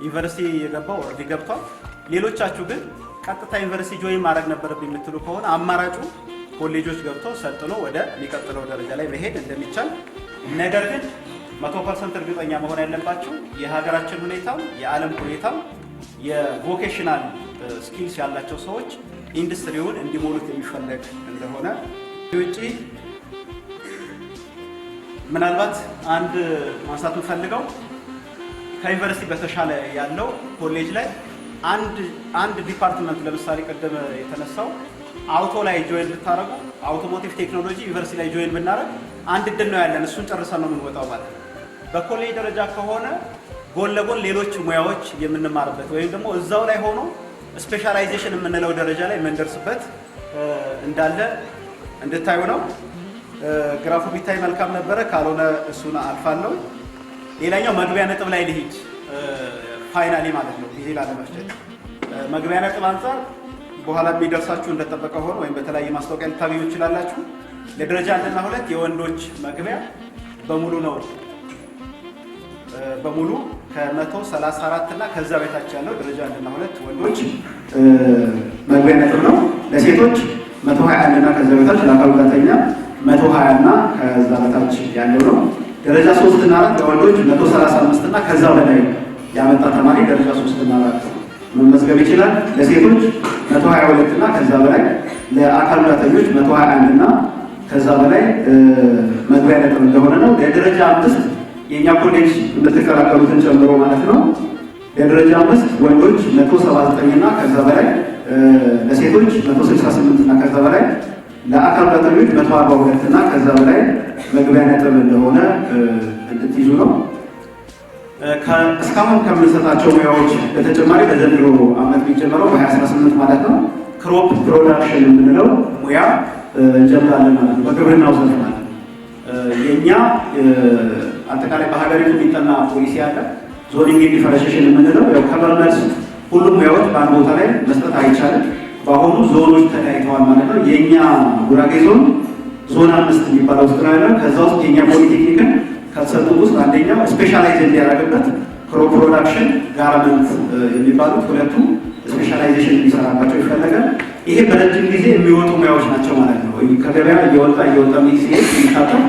ዩኒቨርሲቲ የገባው already ገብቷል። ሌሎቻችሁ ግን ቀጥታ ዩኒቨርሲቲ join ማድረግ ነበረብኝ የምትሉ ከሆነ አማራጩ ኮሌጆች ገብተው ሰልጥኖ ወደ የሚቀጥለው ደረጃ ላይ መሄድ እንደሚቻል፣ ነገር ግን 100% እርግጠኛ መሆን ያለባችሁ የሀገራችን ሁኔታም የዓለም ሁኔታም የ vocational skills ያላቸው ሰዎች ኢንዱስትሪውን እንዲሞሉት የሚፈለግ እንደሆነ ውጪ ምናልባት አንድ ማንሳት የምፈልገው ከዩኒቨርሲቲ በተሻለ ያለው ኮሌጅ ላይ አንድ አንድ department፣ ለምሳሌ ቅድም የተነሳው auto ላይ join ብታደረጉ፣ automotive technology ዩኒቨርሲቲ ላይ join ብናደረግ አንድ እድል ነው ያለን፣ እሱን ጨርሰን ነው የምንወጣው ማለት ነው። በኮሌጅ ደረጃ ከሆነ ጎን ለጎን ሌሎች ሙያዎች የምንማርበት ወይም ደግሞ እዛው ላይ ሆኖ specialization የምንለው ደረጃ ላይ የምንደርስበት እንዳለ እንድታዩ ነው። ግራፉ ቢታይ መልካም ነበረ፣ ካልሆነ እሱን አልፋለሁ። ሌላኛው መግቢያ ነጥብ ላይ ልሂድ፣ finally ማለት ነው፣ ጊዜ ላለመፍጀት። መግቢያ ነጥብ አንጻር በኋላ የሚደርሳችሁ እንደጠበቀ ሆኖ ወይም በተለያየ ማስታወቂያ ልታገኙ ይችላላችሁ። ለደረጃ አንድና ሁለት የወንዶች መግቢያ በሙሉ ነው፣ በሙሉ ከ134 እና ከዛ በታች ያለው ደረጃ አንድና ሁለት ወንዶች መግቢያ ነጥብ ነው። ለሴቶች 121 እና ከዛ በታች፣ ለአካል ጉዳተኛ 120 እና ከዛ በታች ያለው ነው። ደረጃ ሶስት እና አራት ለወንዶች 135 እና ከዛ በላይ ያመጣ ተማሪ ደረጃ ሶስት እና አራት መመዝገብ ይችላል። ለሴቶች 122 እና ከዛ በላይ፣ ለአካል ጉዳተኞች 121 እና ከዛ በላይ መግቢያ ነጥብ እንደሆነ ነው። ለደረጃ አምስት የእኛ ኮሌጅ የምትቀላቀሉትን ጨምሮ ማለት ነው። ለደረጃ አምስት ወንዶች 179 እና ከዛ በላይ፣ ለሴቶች 168 እና ከዛ በላይ፣ ለአካል ጉዳተኞች 142 እና ከዛ በላይ መግቢያ ነጥብ እንደሆነ እንድትይዙ ነው። እስካሁን ከምንሰጣቸው ሙያዎች በተጨማሪ በዘንድሮ ዓመት የሚጀመረው በ2018 ማለት ነው crop production የምንለው ሙያ እንጀምራለን ማለት ነው። በግብርናው ዘርፍ ማለት ነው። የእኛ አጠቃላይ በሀገሪቱ የሚጠና ፖሊሲ አለ። Zoning differentiation የምንለው ያው ከመርመርስ ሁሉም ሙያዎች በአንድ ቦታ ላይ መስጠት አይቻልም። በአሁኑ ዞኖች ተለያይተዋል ማለት ነው። የእኛ ጉራጌ ዞን ዞን አምስት የሚባለው ውስጥ ነው ያለው። ከዛ ውስጥ የእኛ ፖሊቴክኒክን ከተሰጡት ውስጥ አንደኛው specialize እንዲያደርግበት crop production፣ garment የሚባሉት ሁለቱ specialization እንዲሰራባቸው ይፈለጋል። ይሄ በረጅም ጊዜ የሚወጡ ሙያዎች ናቸው ማለት ነው። ከገበያ እየወጣ እየወጣ ሲሄድ የሚታጠው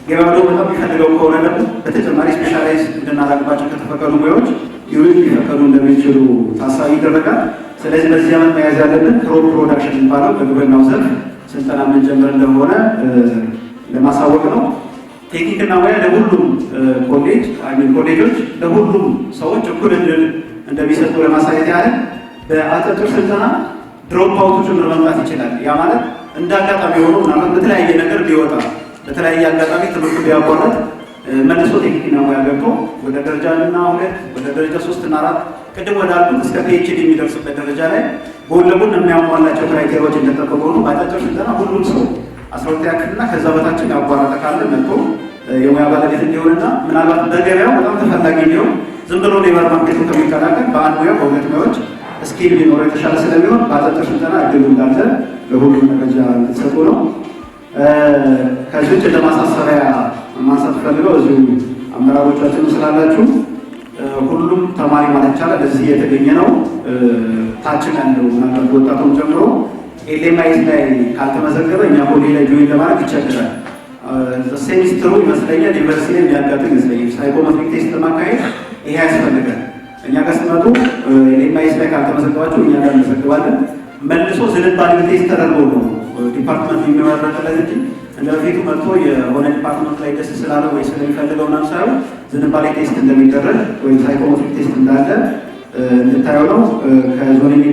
ገበያው ደግሞ በጣም የሚፈልገው ከሆነ ደግሞ በተጨማሪ specialize እንድናደርግባቸው ከተፈቀዱ ሙያዎች ሌሎች ሊፈቀዱ እንደሚችሉ ታሳቢ ይደረጋል። ስለዚህ በዚህ ዓመት መያዝ ያለብን crop production የሚባለው በግብርናው ዘርፍ ስልጠና የምንጀምር እንደሆነ ለማሳወቅ ነው። ቴክኒክና ሙያ ለሁሉም ኮሌጅ ኮሌጆች ለሁሉም ሰዎች እኩል እድል እንደሚሰጡ ለማሳየት ያህል በአጫጭር ስልጠና drop out ኡ ጭምር መምጣት ይችላል። ያ ማለት እንደ አጋጣሚ ሆኖ ምናልባት በተለያየ ነገር ቢወጣ፣ በተለያየ አጋጣሚ ትምህርቱ ቢያቋረጥ መልሶ ቴክኒክና ሙያ ገብቶ ወደ ደረጃ እና ሁለት፣ ወደ ደረጃ ሶስት እና አራት፣ ቅድም ወዳልኩት እስከ PhD የሚደርስበት ደረጃ ላይ ጎን ለጎን የሚያሟላቸው criteria ዎች እንደጠበቁ ሆኖ በአጫጭር ስልጠና ሁሉም ሰው 12ኛ ክፍልና ከዛ በታችን ያቋረጠ ካለ መጥቶ የሙያ ባለቤት እንዲሆንና ምናልባት በገበያው በጣም ተፈላጊ እንዲሆን፣ ዝም ብሎ labor market ኡ ከሚቀላቀል በአንድ ሙያ በሁለት ሙያዎች skill ቢኖረው የተሻለ ስለሚሆን በአጫጭር ስልጠና እድሉ እንዳለ ለሁሉም መረጃ እንድትሰጡ ነው። ከዚህ ውጭ ለማሳሰቢያ ማንሳት ፈልገው እዚሁ አመራሮቻችን ስላላችሁ ሁሉም ተማሪ ማለት ይቻላል እዚህ የተገኘ ነው። ታችን ያለው ምናልባት ወጣቱን ጨምሮ LMIS ላይ ካልተመዘገበ እኛ ኮሌጅ ላይ join ለማድረግ ይቸግራል። ሴሚስትሩ ይመስለኛል ዩኒቨርሲቲ ላይ የሚያጋጥም ይመስለኛል። Psychometric test ለማካሄድ ይሄ ያስፈልጋል። እኛ ጋር ስትመጡ LMIS ላይ ካልተመዘገባችሁ እኛ ጋር እንመዘግባለን። መልሶ ዝንባሌ test ተደርጎ ነው department የሚመረጥለት እንጂ እንደ በፊቱ መጥቶ የሆነ department ላይ ደስ ስላለው ወይ ስለሚፈልገው ምናምን ሳይሆን ዝንባሌ test እንደሚደረግ ወይም psychometric test እንዳለ እንድታየው ነው። ከ zoning